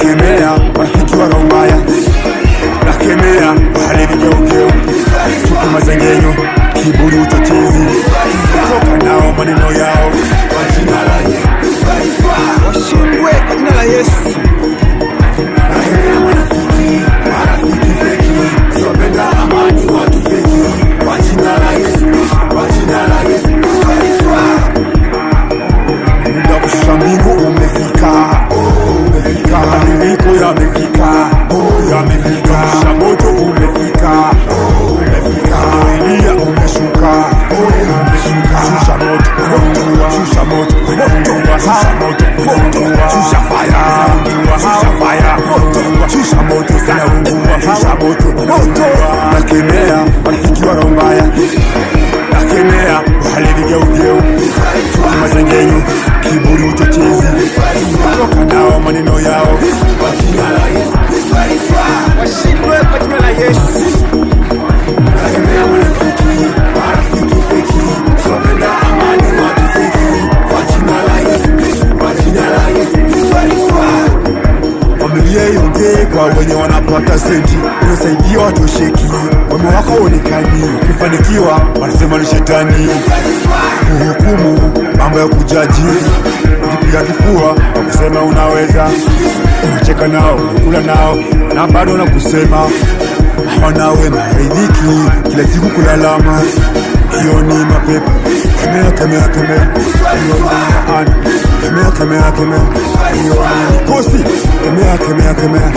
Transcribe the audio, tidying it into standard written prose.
Nakemea marafiki wa roho mbaya, nakemea wahali vigeugeu, chuki, masengenyo, kiburi, uchochezi, toka nao maneno yao kwa jina la Yesu. Washindwe kwa jina la Yesu. Nakemea marafiki, marafiki feki, wasiopenda amani, watu feki, kwa jina la Yesu, kwa jina la Yesu. Muda wa kushusha mbingu umefika, oh, umefika. Mabadiliko yamefika, oh, yamefika. Kushusha moto umefika, oh, umefika. Elia umeshuka, oh, umeshuka. Shusha moto, moto, shusha moto, moto, shusha moto, moto, shusha fire, shusha fire, moto, shusha moto, zinaungua, shusha moto, moto. Nakemea marafiki wa roho mbaya, nakemea wahali vigeugeu, chuki, masengenyo, kiburi, uchochezi, toka nao maneno yao kwa jina la Yesu. Washindwe kwa jina la Yesu. Nakemea marafiki, marafiki feki, wasiopenda amani, watu feki, kwa jina la Yesu, kwa jina la Yesu. Familia iongee kwa wenye wanapata senti, unasaidia watosheki, wema wako haonekani, ukifanikiwa wanasema ni shetani, kuhukumu mambo ya kujaji, ukipiga kifua wakusema unaweza, unacheka nao, unakula nao na bado na kusema hawana wema, ridhiki kila siku kulalama, hiyo ni mapepo. Kemea, kemea, kemea, hiyo ni laana. Kemea, kemea, kemea, hiyo ni mikosi. Kemea, kemea, kemea.